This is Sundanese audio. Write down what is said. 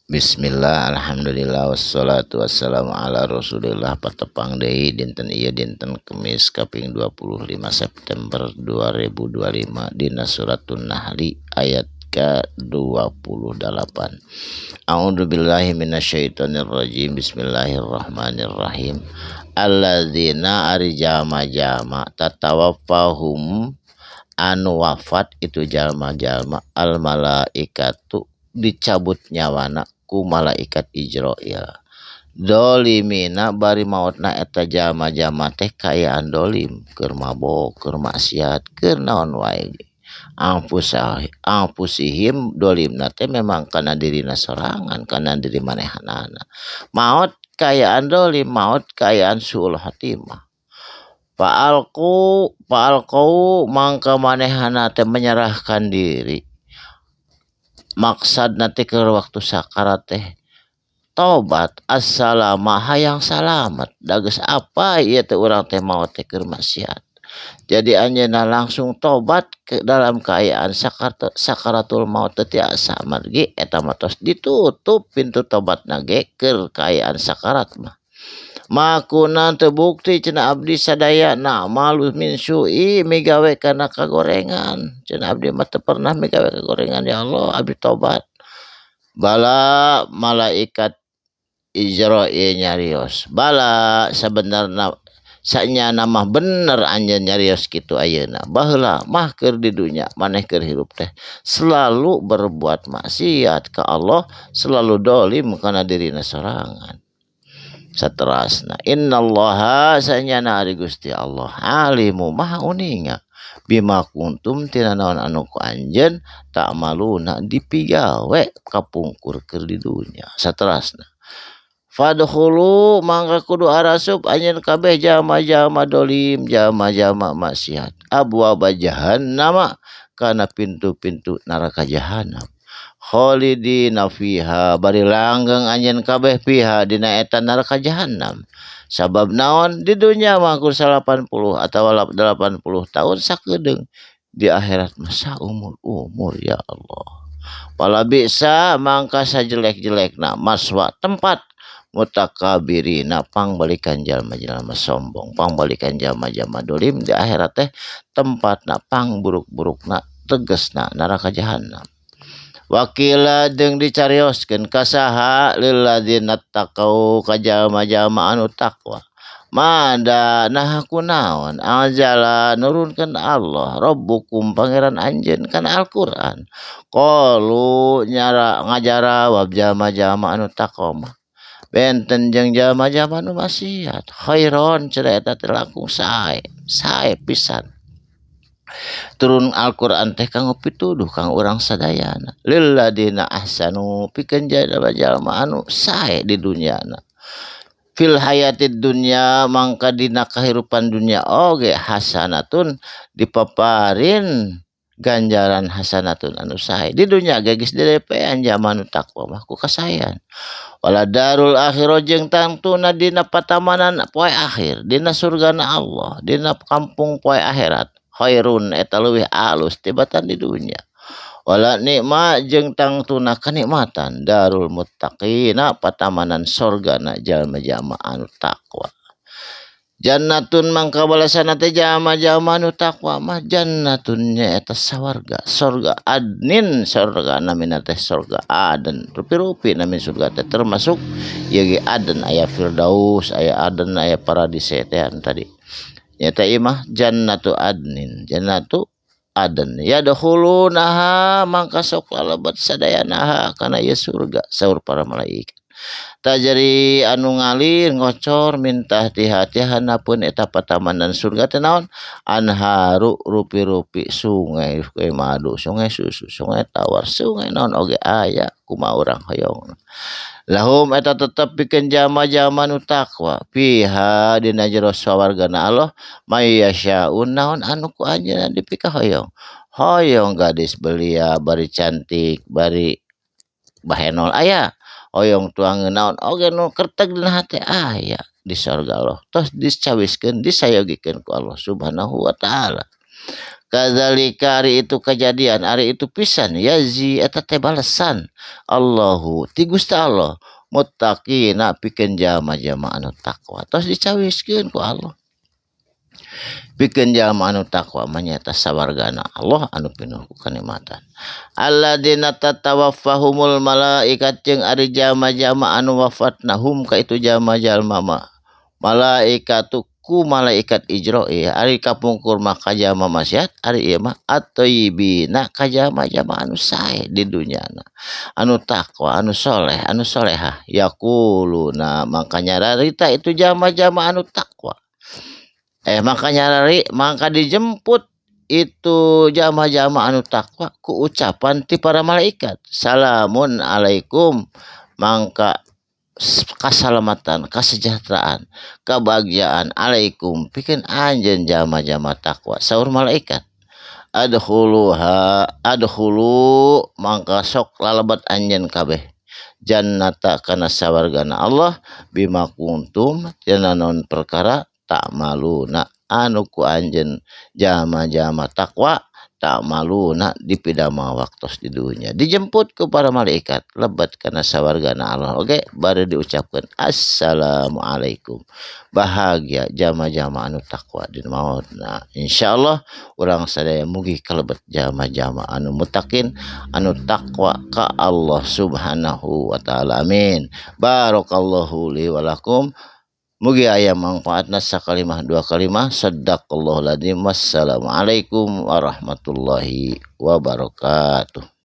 Bismillah, alhamdulillah, wassalatu wassalamu ala rasulillah. Patepang deui dinten ieu, dinten Kemis kaping 25 September 2025, dina Suratun Nahli ayat ke-28. A'udzubillahi minasyaitonirrajim. Bismillahirrahmanirrahim. Alladzina ari jalma-jalma tatawaffahum anu wafat itu jalma-jalma al malaikatu dicabut nyawana ku malaikat Ijroil dolimina bari maotna eta jalma-jalma teh kaayaan dolim, keur mabok, keur maksiat, keur naon wae ge. Anfusihim dolimna teh memang kana dirina sorangan, kana diri manehanana. Maot kaayaan dolim, maot kaayaan suul khotimah. Fa'alqu fa'alqau mangka manehana teh menyerahkan diri, maksad nanti ke waktu sakarat teh tobat assalama hayang salamat, da geus apa ieu teh urang teh maot teh keur maksiat. Jadi anjeunna langsung tobat ke dalam keadaan sakaratul maut, teu tiasa margi eta mah tos ditutup pintu tobatna ge keur kaayaan sakarat mah. Ma kunna teu bukti cenah abdi sadaya na'malu min su'i migawe kana kagorengan cenah, abdi mah teu pernah migawe kagorengan, ya Allah, abdi tobat. Bala malaikat Ijroil nyarios, bala sabenerna sanyana mah bener anjeun nyarios kitu ayeuna, baheula mah keur di dunya maneh keur hirup teh selalu berbuat maksiat ka Allah, selalu dolim kana dirina sorangan. Saterasna, innallaha sanyana ari Gusti Allah alimu maha uninga bima kuntum tina naon anu ku anjeun ta'maluna dipigawe kapungkur keur di dunya. Saterasna, fadkhulu mangga kudu arasup anjeun kabeh jalma-jalma dolim, jalma-jalma maksiat, abwaba jahannama kana pintu-pintu neraka jahanam, khalidina fiha bari langgeng anjeun kabeh fiha dina eta neraka jahannam. Sabab naon? Di dunya mah kur 80 atawa 80 tahun sakedeung, di akhirat mah saumur-umur, ya Allah. Falabisa mangka sajelek-jelekna maswa tempat mutakabirina pangbalikan jalma-jalma sombong, pangbalikan jalma-jalma dolim di akhirat teh tempatna pangburuk-burukna, tegesna neraka jahannam. Wakila jeung dicarioskeun ka saha lilladzina taqau ka jalma-jalma anu taqwa, mada naha kunaon anzala nurunkeun Allah rabbukum pangeran anjeun kana Al-Qur'an. Qalu nyara ngajarawab jalma-jalma anu taqwa mah benten jeung jalma-jalma anu maksiat, khairon cenah eta teh langkung sae, sae pisan turun Al-Qur'an teh kanggo pituduh kanggo urang sadayana, lilladina ahsanu pikeun jalma-jalma anu sae di dunyana, fil hayatid dunya mangka dina kahirupan dunya oge hasanatun dipaparin ganjaran hasanatun anu sae di dunya ge geus didepean jalma anu takwa mah ku kasaean. Wala darul akhirah jeung tangtuna dina patamanan poe akhir, dina surgana Allah, dina kampung poe akhirat, khairun eta leuwih alus tibatan di dunya. Wala nikma jeung tangtuna kanikmatan darul muttaqina patamanan sorgana jalma-jalma anu takwa. Jannatun mangka balasanna teh jalma-jalma anu takwa mah jannatun nyaeta sawarga, sorga adnin, sorga namina teh sorga aden, rupi-rupi nami surga teh termasuk ieu ge aden, aya firdaus, aya aden, aya paradise teh tadi nyata ieu mah jannatu adnin, jannatu aden, yadkhulunaha mangka sok lalebet sadayanaha kana ieu surga saur para malaikat, tajri anu ngalir ngocor min tahtiha ti handapeun eta patamanan surga teh naon anharu rupi-rupi sungai, sungai madu, sungai susu, sungai tawar, sungai naon oge aya kumaha urang hoyong. Lahum eta tetep pikeun jalma-jalma nu takwa fiha dina jero sawargana Allah mayasyaun naon anu ku anjeunna dipikahoyong. Hoyong gadis belia bari cantik bari bahenol aya, hoyong tuangeun naon oge nu kerteg dina hate aya di sorga Allah, tos dicawiskeun, disayogikeun ku Allah Subhanahu wa taala. Kadzalika ari itu kejadian ari itu pisan yazi eta teh balesan Allahu ti Gusti Allah muttaqina pikeun jalma-jalma anu takwa. Tos dicawiskeun ku Allah. Pikeun jalma anu takwa mah nyaeta sawargana Allah anu pinuh ku kanikmatan. Alladzina tatawaffahumul malaikat jeung ari jalma-jalma anu wafatna hum ka itu jalma-jalma mah malaikatu ku malaikat ijro'i ari kapungkur mah ka jalma maksiat ari ieu mah at-thayyibina ka jalma-jalma anu sae di dunyana anu takwa anu soleh anu solehah yaquluna mangka nyararita itu jalma-jalma anu takwa maka nyarari mangka dijemput itu jalma-jalma anu takwa ku ucapan ti para malaikat salamun alaikum mangka kasalamatan, kesejahteraan, kebahagiaan alaikum pikeun anjeun jalma-jalma takwa saur malaikat adkhuluha adkhulu mangka sok lalebat anjeun kabeh jannata kana sawargana Allah bima kuntum tina naon perkara ta'maluna anu ku anjeun jalma-jalma takwa ta'maluna dipidama waktos di dunya dijemput ku para malaikat lebat kana sawargana Allah oge bari diucapkeun assalamualaikum bahagia jalma-jalma anu takwa di mautna insyaallah urang sadaya mugi kalebet jalma-jalma anu muttaqin anu takwa ka Allah subhanahu wa taala amin barakallahu li wa lakum. Mugi aya manfaatna sakalimah dua kalimah. Sadaqallahul adzim. Wassalamualaikum warahmatullahi wabarakatuh.